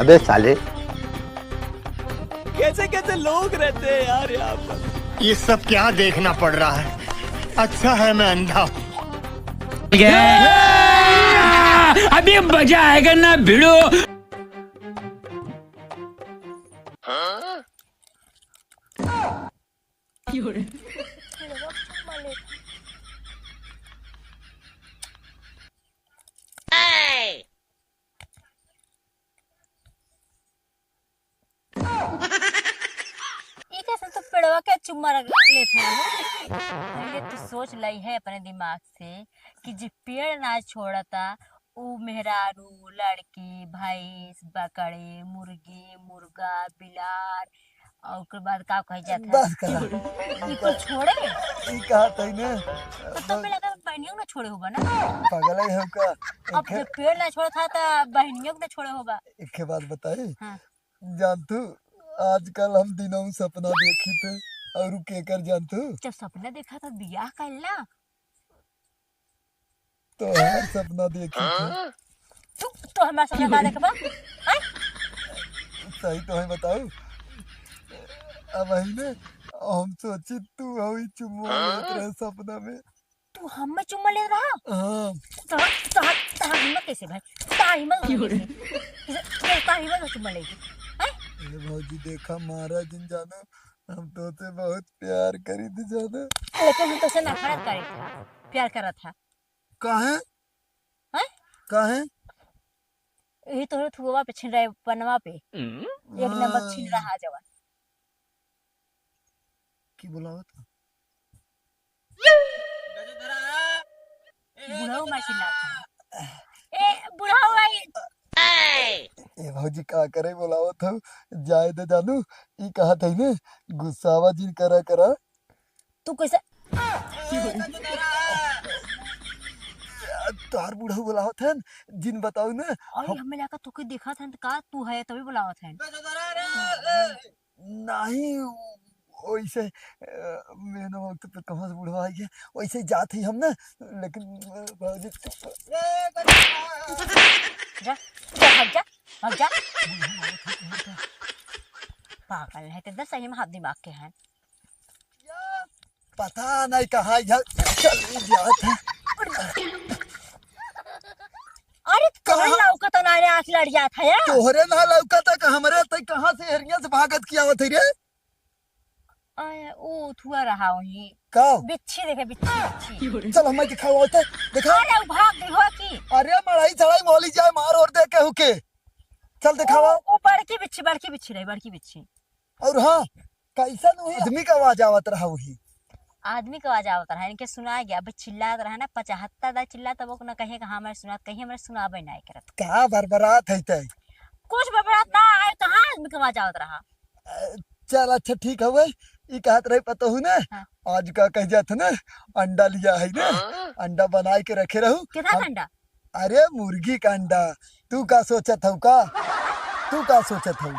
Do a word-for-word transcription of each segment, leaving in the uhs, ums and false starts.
अबे साले। कैसे कैसे लोग रहते हैं यार यहाँ पर। ये सब क्या देखना पड़ रहा है? अच्छा है मैं अंधा हूँ। अभी मजा आएगा ना भिड़ो। ई कैसे तू पेड़वा के चुम्मा रख लेत है? पहले तू सोच लई है अपने दिमाग से कि जे पेड़ ना छोड़ता, ऊ मेहरारू, लड़की, भैंस, बकरी, मुर्गी, मुर्गा, बिलार, और ओकर बाद का कहे जाता? बस करा। ई कुल छोड़े? ई कहा तई ने? तो तब मिला कर बहनियों ना छोड़े होबा ना? पागल है हो का? अब एके जब पेड़ ना छोड़ा था, तो बहनियों को ना छोड़े होबा। एक बात बताई? हाँ। जानतू, आजकल हम दिनों सपना देखी थे, और उ केकर जानतू? जब सपना देखा था, बियाह कर ला। तोहार सपना देखी थे। तू, तू हमारा सपना का देखबा? हैं? सही तो है बताऊ। अब वही ने हम सोची तू हई चुम्मा लेत रहे सपना में। तू हमें चुम्मा लेत रहा? हाँ। तो, तो, तोहार हिम्मत कैसे भाई? तोहार हिम्मत कैसे? कैसे, कैसे तोहार हिम्मत चुम्मा लेगी? हैं? ए भौजी देखा, मारा जिन जानो, हम तोसे बहुत प्यार करी थी जानो। लेकिन हम तोसे नफरत करे था, प्यार करत था। काहे? हैं? काहे? यही तोहरे थुआ पे छिन रहे, पनवा पे। एक नंबर छिन रहा जवन। की बोलावत? बुढ़ऊ मार चिल्लात है। ए, बुढ़ऊ आई। ए भौजी, का करे बोलावत हऊ? जाए दे जानू, ई कहत है ने, गुस्सावा जिन करा करा। तू कैसे? तोहार बुढ़ऊ बोलावत हन, जिन बताऊ ने। अरे, हम हमें लगा तोके देखत हन, त का तू है, तभी बोलावत हन। नहीं, वैसे, अ, मेहनो वक्त पे कहाँ से बुढ़वा आई है, वैसे जात ही हम ना, लेकिन, अ, बाबूजी, जा, जा, भाग जा, भाग जा। पागल है, तो सही में हाथ दिमाग के हैं। पता नहीं कहाँ इधर चली जात है। अरे, तोहरे कहाँ? लौकत ना रे, आँख लड़ जात है यार। तोहरे ना लौकत है कि हमरे, तै कहाँ से हेरिया से भागत की आवत है रे? आय, ओ थुआ रहा वहीं। का? बिच्छी देखे, बिच्छी, बिच्छी। चल, हमें दिखाओ, आते, दिखा। अरे, उ भाग गई हो की? अरे, मड़ाई चढ़ाई मोली जाए, मार और दे के हुके। चल, दिखावा। ओ, ओ बड़की बिच्छी, बड़की बिच्छी रही, बड़की बिच्छी। और हाँ, कैसन हुई? आदमी का आवाज आवत रहा वही। आदमी का आवाज आवत रहा, इनके सुनाय गया, अब चिल्लात रहा ना, पचहत्तर दा चिल्ला, तब ओकना कहिए कि हाँ, हमारे सुनात, कहीं हमारे सुनाबे ना करत। का बरबरात है तै? कुछ बरबरात ना आए, कहाँ आदमी का आवाज आवत रहा? अ, चल अच्छा ठीक हवे, ई कहत रही पतोहू ना, हाँ। आज का कह जात ना, अंडा लिया है ना, हाँ। अंडा बनाए के रखे रहू। कितना हम अंडा? अरे मुर्गी का अंडा, तू का सोचत हऊ का? तू का सोचत हऊ?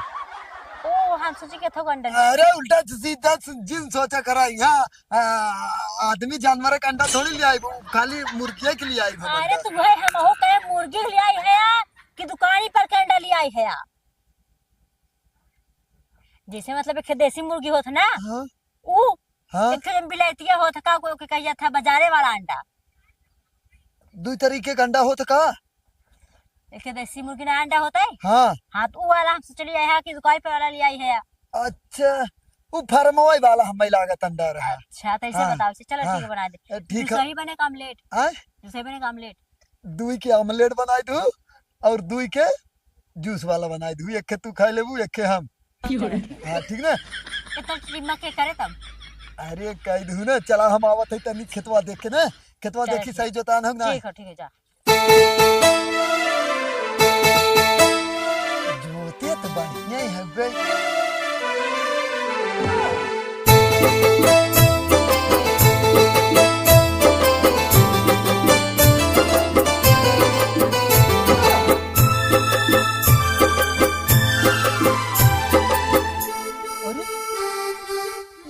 ओ, हम सोची के थोक अंडा ले। अरे उल्टा सीधा जिन सोचा करा यहाँ, आ, आदमी जानवर का अंडा थोड़ी ले आई, खाली मुर्गिया के लिए आई हम अरे अंडा। तू है, हम हो कहे मुर्गी ले आई है या कि दुकानी पर के अंडा ले आई है या? जैसे मतलब एक देसी मुर्गी होत ना, हाँ। ऊ हाँ। एक ठे जन बिलायतिया होत का, कोई के कहिया था बाजारे वाला अंडा। दुई तरीके का अंडा होत का? एक ठे देसी मुर्गी ना अंडा होता है। हाँ। हाँ, तो ऊ वाला हम सोचली है कि दुकान पे वाला ले आई है। अच्छा, ऊ फरमोई वाला हमें लागत अंडा रहा। अच्छा, तो ऐसे हाँ। बताओ, चलो हाँ। ठीक है, बना दे। ए, ठीक है। दूसरा ही बने का ऑमलेट। आय? दूसरा ही बने का ऑमलेट। दुई के ऑमलेट बनाई दू और दुई के जूस वाला बनाई दू, एक के तू खाई लेबू, एक के हम। हाँ, ठीक ना? इतना ट्रिम के करे तब? अरे, कह दू ना, चला हम आवत है तनी खेतवा देख के ना, खेतवा चला देखी ठीक। सही जोतान हम ना। ठीक है, ठीक है, जा। जोते तो बढ़िया ही हवे। अरे,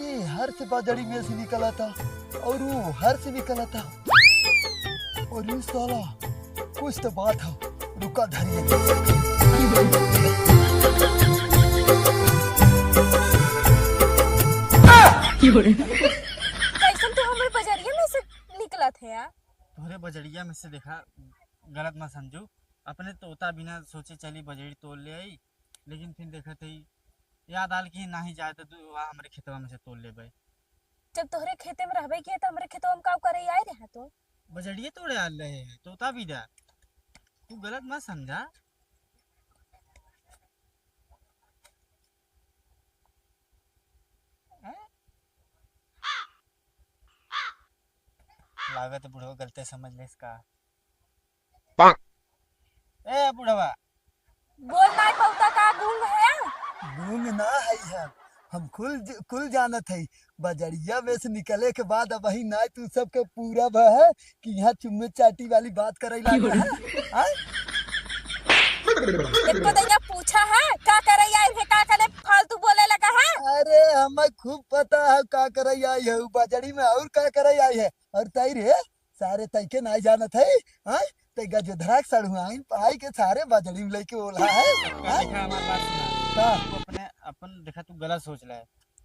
ये हर से बाजड़ी में से निकला था और वो हर से निकला था। और ये साला कुछ तो बात है, रुका धरिए। कैसन तू हमरे बजरिया में से निकलत है यार? तोहरे बजरिया में से देखा, गलत मत समझू, अपने तोता बिना सोचे चली बजरी तोड़ ले आई, लेकिन फिर देखत हई, याद आल कि नाही जाए तो तू वहाँ हमरे खेतवा में से तोड़ लेबे। जब तोहरे खेते में रहबे किया तो हमरे खेतवा में काव करे आए रहा तो? बजरिये तोड़े आल रहे हैं, तोता बिना। तू गलत मत समझा। हैं? लागत बुढ़वा गलते समझ लेस का। ए बुढ़वा। बोल नाई पौता का गूंग है? गूंग ना है हम, हम कुल ज-, कुल जानत है। बजरिया में से निकले के बाद अबही नाई तू सबके पूरा भा है कि यहाँ चुम्मे चाटी वाली बात करे लागा है। हाँ? एको दैया पूछा है, का करे आई है, का करे फालतू बोले लगा है? अरे हमें खूब पता है का करे आई है, उ बजरी में और का करे आई है। और तई रे, सारे तई के नाई जानत है, हाँ? तई गजधरा के सड़ुआइन पाई के सारे बजरी में लेके ओला है, हाँ? देखा, हमार बात सुना। का? तू अपने, अपन देखा, तू गलत सोच ले।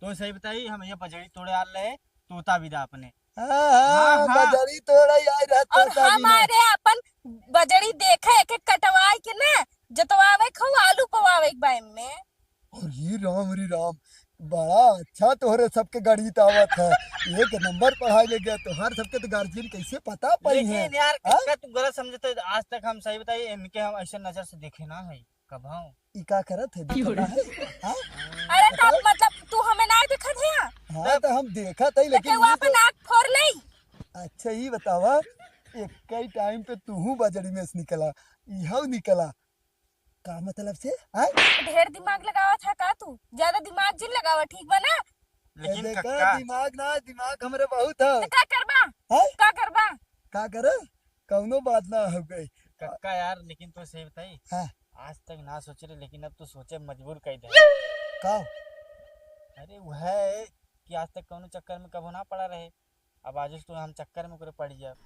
तो सही बताई, हम ये बजरी तोड़े आल रहे, तोता बिदा अपने। हाँ, हाँ, हाँ, हाँ। बजरी तोड़े आए रहे, और तोता बिना। हमारे अपन बजरी देखे, एक एक कटवाए के ना, जतवावे खो आलू पवावे के बाइम में। अरे राम रे राम, बड़ा अच्छा तोहरे सबके गणित आवत है। एक नंबर पढ़ाई ले गया तोहार सबके, तो गार्जियन कैसे पता पाई है? लेकिन यार, हाँ? कक्का, तू गलत समझत है। आज तक हम सही बताई, इनके हम ऐसे नजर से देखे ना है कबहूँ। ई का करत है, क्यों रे? हाँ? अरे, तो बताओ। मतलब, तू हमें ना देखत है? हाँ, तब तो हम देखत है, तो लेकिन केहू ये अपन तो आँख फोड़ ले। अच्छा, ई बतावा, एक ही टाइम पे तूहू बजरी में से निकला, इहू निकला, का मतलब से? आय? ढेर दिमाग लगावत है का तू? ज्यादा दिमाग जिन लगावा, ठीक बा ना? ए, लेकिन देखा, कक्का। दिमाग ना, दिमाग हमरे बहुत है। तो का करबा? हैं? का करबा? का करे? कौनो बात ना हो गई। कक्का यार, लेकिन तो सही बताई, हाँ। आज तक ना सोचे रहे, लेकिन अब तो सोचे मजबूर कर दे। का? अरे, वह है कि आज तक कौनो चक्कर में कबो ना पड़ा रहे, अब आज तो हम चक्कर में करे पड़ जाब।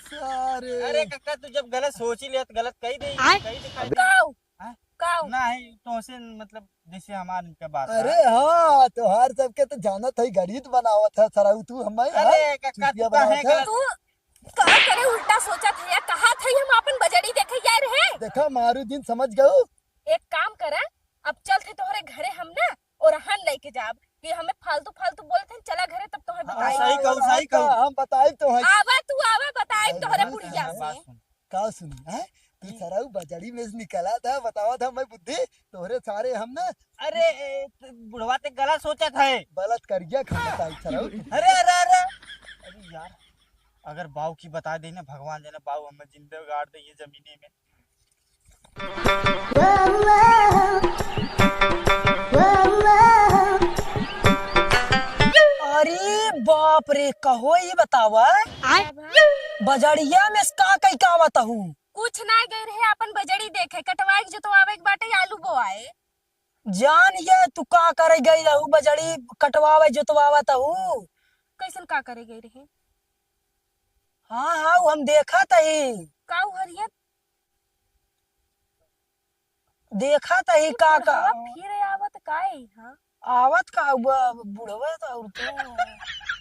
सारे। अरे कक्का, तू जब गलत सोच ही ले तो गलत कही दे, आय। कही दे, कही दे। काऊ? हाँ? काऊ? नहीं, तोहसे मतलब जैसे हमार इनका बात अरे बा। हाँ, तोहार सबके तो जानत है, गणित बनावत है सरऊ तू, हमें, अरे हाँ? कक्का, चुतिया तू काहे बनावत है। गलत तू का करे उल्टा सोचत है या कहा था हम अपन बजड़ी देखे यार है? देखा मारू दिन समझ गऊ। एक काम करा, अब चल थे तोहरे घरे हम ना और हन लेके जाब कि हमें फालतू फालतू बोलत हैं, चला घरे तब तोहे हाँ, बताई। सही कहू, सही कहू। हम बताई तो है। आवा तू आवा बताई अरे तोहरे हाँ, बुढ़िया हाँ, से। बात सुन। का सुनी, हैं? तू हम्म। सरऊ बजड़ी में से निकला था, बतावा था मैं बुद्धि, तोहरे सारे हम ना अरे, ए, त-, बुढ़वा ते गलत सोचत है। गलत कर गया, खा बताई सरऊ। अरे, अरे, अरे। अरे यार, अगर बाऊ की बता दे ना, भगवान जाने बाऊ हमें जिंदा गाड़ दे ये जमीने में। अरे बाप रे, कहो ई बतावा, आय? बजड़िया में से का कई का आवत हू? कुछ ना गए रहे, अपन बजड़ी देखे, कटवाए के जोतवावे के बाटे, आलू बोआए। जान ये तू का करे गई रहू, बजड़ी कटवावे जोतवावत हू? कैसन का करे गई रहे? हाँ, हाँ, उ हम देखत हई। का उ हरियत? देखत हई ई का, का बुढ़वा फिर आवत का है, हाँ? आवत का, उ ब-, बुढ़वा तो और तो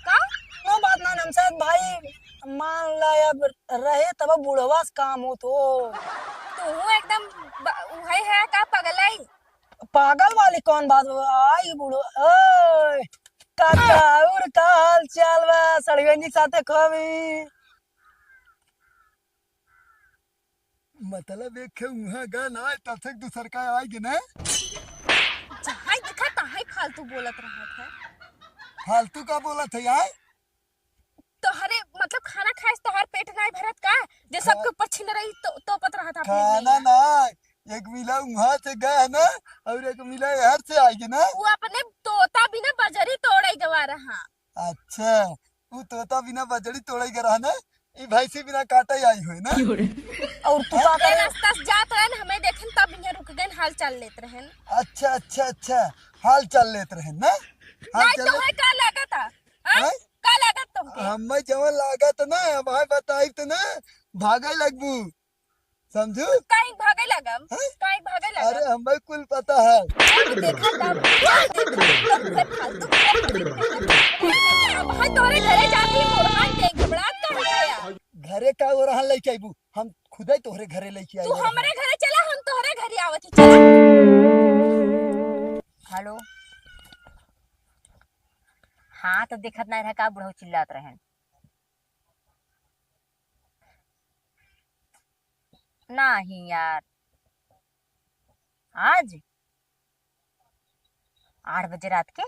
का? कोनो बात ना, हम शायद भाई मान ला अब रहे तब बुढ़वा से काम होत हो। तू एकदम ब-, उहे है का पगलाई? पागल वाली कौन बात बा? आई बुढ़वा, ओए, काका, और का हाल चाल बा? सड़वेनी साथे खोबी। मतलब एक खे उहाँ गा ना, तब तक दूसर का आए गे ना। जहाँ देखा तहाँ फालतू बोलत रहत है। फालतू का बोलत है यार? तोहरे मतलब खाना खाए से तोहार पेट नाई भरत का? जे खा- सबके ऊपर छिन रही तो, तोपत रहत अपने खाना में। ना, एक मिला उहाँ से गए है ना, और एक मिला यहाँ से आए गे ना। वो अपने तोता बिना बजरी तोड़े गवा रहा। अच्छा, उ तोता बिना बजड़ी तोड़े के रहा ना, ई भैंसी बिना काटे आई होई ना। और तू का ए करे? रास्ता से जात रहन, हमें देखन तब यहाँ रुक गए, हाल चाल लेत रहन। अच्छा, अच्छा, अच्छा, हाल चाल लेत रहन ना? हाल नहीं चाल तो लेत है का लागत है? हाँ? हैं? का लागत तुमके? हमें जवन लागत ना, अब भाई बताई तो ना, भागे लगबू, समझू? काहे भागे लगम? हैं? काहे भागे लगम? अरे, हमें कुल पता है। देखा तब, देखा तब, फिर फालतू के अब भाई तोहरे घरे जाके ओरहन दे, घबरात काहे छे यार? घरे का ओरहन लेके आइबू? हम खुदे तोहरे घरे लेके आई तू ओरहन। हमरे घरे चला, हम तोहरे घरे आवत ही, चला। हेलो। हाँ, तो देखत ना रहा का बुढ़ऊ चिल्लात रहन। नाही यार, आज आठ बजे रात के?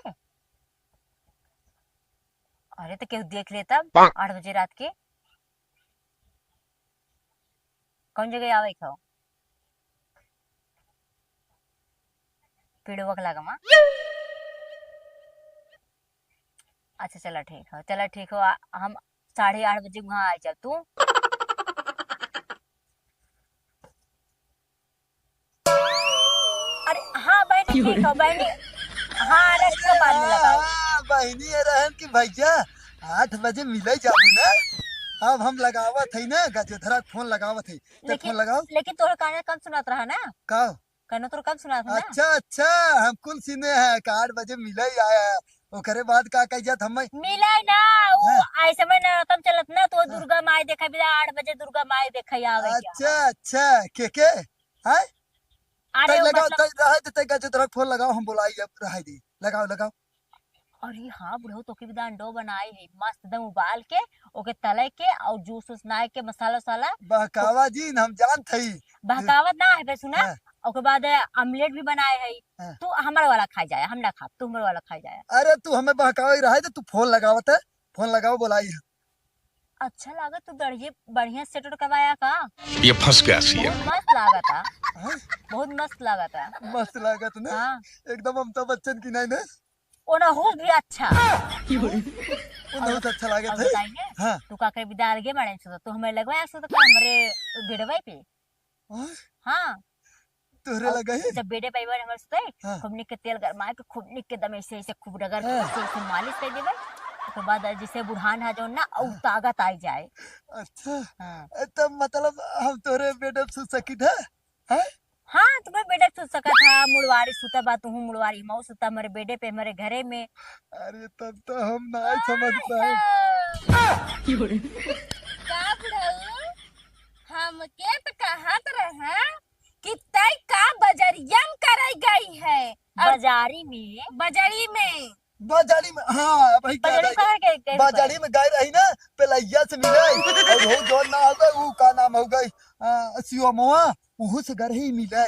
अरे तो केहू देख ले तब। पाक। आठ बजे रात के कौन जगह आवे खाओ? पेड़वा के लगा मा। अच्छा, चला ठीक हो, चला ठीक हो, आ, हम साढ़े आठ बजे वहाँ आ जाओ तू। अरे हाँ बहनी, ठीक हो बहनी। हाँ, रखो, बाद में लगाओ। हाँ, बहनी, ये रहन कि भैया आठ बजे मिले जाबू ना। अब हम लगावत है ना, गजोधरा फोन लगावत है। ते लेकिन, फोन लगाओ। लेकिन तोहर काने कम सुनात रहा ना? का? कानो तोर कब सुनात ना? अच्छा, अच्छा, हम कुल सीने हैं कि आठ बजे मिले ही आया है। ओकरे बाद का कह जात हमें? मिले ना, वो हाँ। ऐसे में नवरातम चलत ना, तो हाँ। दुर्गा माई देखा बिदा, आठ बजे दुर्गा माई देखा आवे क्या? अच्छा, अच्छा, के के? हैं? अरे तै वो लगाओ, मतलब तै रहे दे, तै गजोधरा फोन लगाओ, हम बोलाई अब, रहे दे। लगाओ, लगाओ। अरे हाँ बुढ़ऊ, तोके बिदा अंडो बनाए है, मस्त एकदम उबाल के, ओके तले के और जूस उस नाए के, मसाला उसाला। बहकावा जिन, हम जानत हई। बहकावत ना है बे, सुना। हाँ। ओके बाद आमलेट भी बनाए है। हाँ। तू हमर वाला खाए जाए, हम ना खाब, तू हमर वाला खाए जाए। अरे तू हमें बहकावे रहे दे, तू फोन लगावत है, फोन लगाओ, बोलाई है। अच्छा लागत तू दढ़िए बढ़िया सेट उट करवाया का? ये फंस गया सीएम। बहुत मस्त लागत है। हाँ? बहुत मस्त लागत है। मस्त लागत ना? हाँ। एकदम अमिताभ बच्चन की नहीं ना? ओनहु भी अच्छा। ओनहु से अच्छा लागत और है। बताइए, हाँ। तू का करे बिदा अलगे बाड़े से, तो हमें लगवाया से तो का हमरे बेडवे पे। हाँ? हाँ। तोहरे और लगा है? जब बेडे पे बाड़े हमरे से, हाँ। खूब निक के तेल गरमाए के, खूब निक के दम ऐसे, ऐसे खूब रगड़ के, हाँ। ऐसे, ऐसे मालिश कर देवे। ओकर बाद जैसे बुढ़ान है जो ना, और हाँ। ताकत आई जाए। अच्छा। हाँ। ए, तब मतलब हम तोहरे बेडे पे सू सकित है? हैं? हाँ, तुम्हरे बेडे पे सू सकत है, मुड़वारी सुता बा, तुहू मुड़वारी, हमहू सुता हमरे बेडे पे, हमरे घरे में। अरे, तब तो हम ना समझ पाए। का बुढ़ऊ? हमके तो कहत रहे कि तै का बजरिया में करे गई है? और बजारी में? बजरी में। बजरी में, हाँ, भाई, क्या बजरी कहे? कहाँ गए, गए बाजरी में गए रही ना, पेलैया से मिले, और वो जौन ना होगा, वो का नाम हो गई, आ, शिवमवा, उहू से गए रही मिले।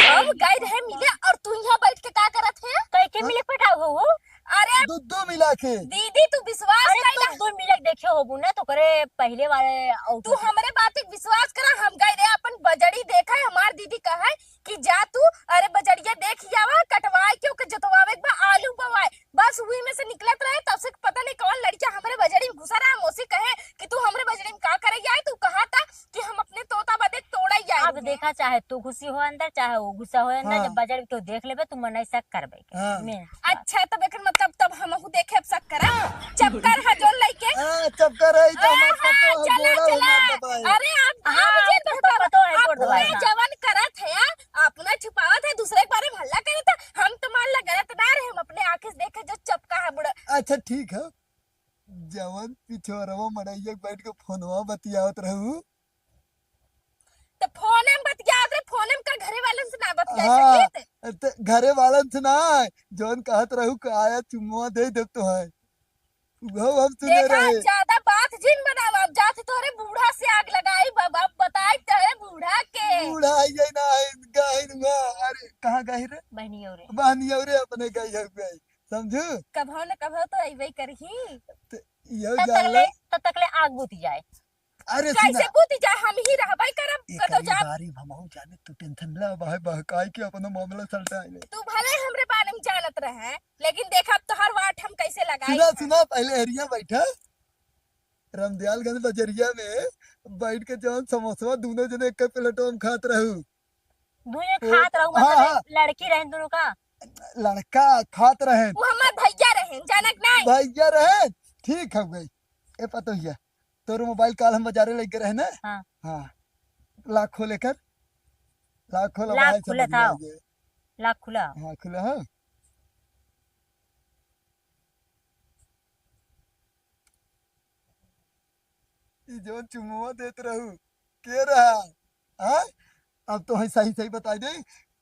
हम गए रहे मिले, और तू यहाँ बैठ के का करत है? कह के हाँ? मिले पटाओ हो? अरे, दूध, दूध मिला के। दीदी, तू विश्वास अरे, कइला। तू दूध मिला के देखे होबू ना, तो करे पहले वाले और तू हमरे बात के विश्वास करा, हम गए रहे अपन बजरी देखे, हमार दीदी कहे कि जा तू, अरे बजरिया देख आवा, कटवाए के ओके जोतवावे के बा, आलू बोवाए। बस उही में से निकलत रहे, तब से पता नहीं कौन लड़किया हमरे बजरी में घुसा रहा। मौसी कहे कि तू हमरे बजरी में का करे आए, तू कहा था कि हम अपने तोता बदे तोड़े आए अब रहे। देखा, चाहे तू घुसी हो अंदर, चाहे वो घुसा हो अंदर, हाँ। जब बजरी में केहू देख लेबे, तू मनई शक करबे के। हाँ। मैं अच्छा, तब एकर मतलब तब हमहू देखे अब शक करा। चक्कर है जोन लइके। हाँ, चक्कर है, तो हाँ, हमार हाँ, पतो है, चला, गोड़ा चला। हमार दबाए। अरे, आप, हाँ, आप जे तो पतो है, गोड़ अपना दबाए, हाँ। जवन करत है, अपना छुपावत है, दूसरे के बारे में हल्ला करत है। हम तो मान ला गलत ना रहे, हम अपने आँखें से देखे जो चपका है बुढ़ा। अच्छा, ठीक है, जवन पिछोरवा मड़ैया बैठ के फोनवा बतियावत रहू, तो फोने में बतियात रहे, फोने में का घरे वालन से ना बतिया हाँ, सकित? तो घरे वालन से ना, जौन कहत रहू कि आया चुम्मा दे देब तोहे। वो हम सुने देखा, रहे। ज्यादा बात जिन बनावा, अब जात तोहरे बूढ़ा से आग लगाई, बाबा, बताई तोहरे बूढ़ा के। बूढ़ा ये ना है, गाइन हुआ। अरे, कहाँ गई रे? बहनी और रे। बहनी और रे, अपने गई है गई। समझू? कभो न कभो तो अइबे करही। तो यो तब जान तकले, ले। तब तकले आग बुत जाए। अरे कैसे सुना। बुत जाए, हम ही रहबे करब, एक कतो आदमी जाब। बारी हमहू जाने, तू tension ना, भाई बहकाई के अपना मामला सलटाए ले। तू भले हमरे बारे में जानत रहे, लेकिन देखा अब तोहर वाट हम कैसे लगाई। सुना, सुना, पहले हरिया बैठा, रामदयालगंज बजरिया में बैठ के जौन समोसवा दोनों जने एक प्लेटवा में खात रहू। दोनों ओ, खात रहू, हाँ, मतलब हाँ। लड़की रहन दोनों का? लड़का खात रहन। वो हमार भैया रहन, जानत नहीं। भैया रहन, ठीक हो गई। ए पतोहिया, तोर मोबाइल काल हम बजारे लग गए रहे ना। हाँ। हाँ। लाख खोले कर। लाख खोला लॉक भाई, खुला समझ में था। आ गए। लॉक खुला। हाँ, खुला है। ई जौन चुम्मा देत रहू, के रहा? हाँ? अब तो है सही सही बताई दे,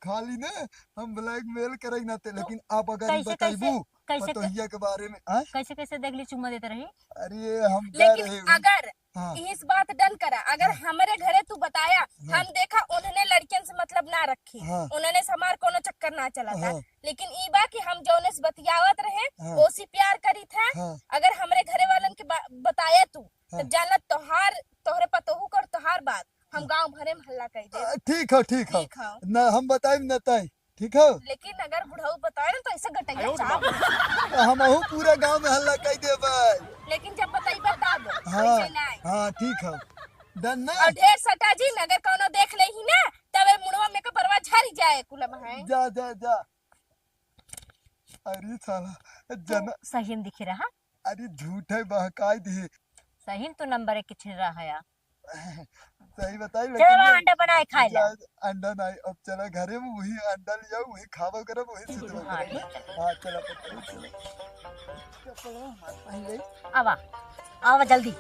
खाली ने हम ब्लैकमेल करे ना ते, तो लेकिन आप अगर ई कैसे, कैसे, बताइबू कैसे, पतोहिया के बारे में, हाँ? कैसे, कैसे देख ली चुम्मा देत रही? अरे हम गए लेकिन रहे। अगर हाँ। इस बात डन करा, अगर हाँ। हमरे घरे तू बताया, हाँ। हम देखा उन्होंने लड़कियन से मतलब ना रखी, हाँ। उन्होंने से हमार कोनो चक्कर ना चला था, हाँ। लेकिन ई बा कि हम जौने से बतियावत रहे, हाँ। ओसी प्यार करी था। हाँ। अगर हमरे घरे वालन के बा-, बताया तू, तो हाँ। जानत तोहार, तोहरे पतोहू कर तोहार बात, हम हाँ। गाँव भरे में हल्ला कर दे। आ, ठीक हो, ठीक हो। ठीक हो। ना हम बताइब ना तय, ठीक हो। लेकिन अगर बुढ़ऊ बताए ना तो ऐसे गटैया चाप। तो हमहू पूरा गाँव में हल्ला कर देबै। लेकिन जब बताइबा तब, हाँ, वैसे नहीं। हाँ, ठीक हो। डन ना? और ढेर सटा जी, अगर कौनो देख लेही ना, तबे मुड़वा में कपड़वा झरी जाए कुलम है। जा, जा, जा। अरे साला, तू जना सही में दिखे रहा। अरे झूठे बहकाई दिए। सही में तो नंबर एक किचन रहा है। सही बताई, चलो लेकिन ये अंडा बनाए खाए ला। जा, अंडा नहीं, अब चला घरे में वही अंडा ले जाओ, वही खावा करब, वही सुतबा हाँ, करब। ठीक है। हाँ, चला पकड़ो, चला। चप्पल हमारे पास ले। आवा, आवा जल्दी।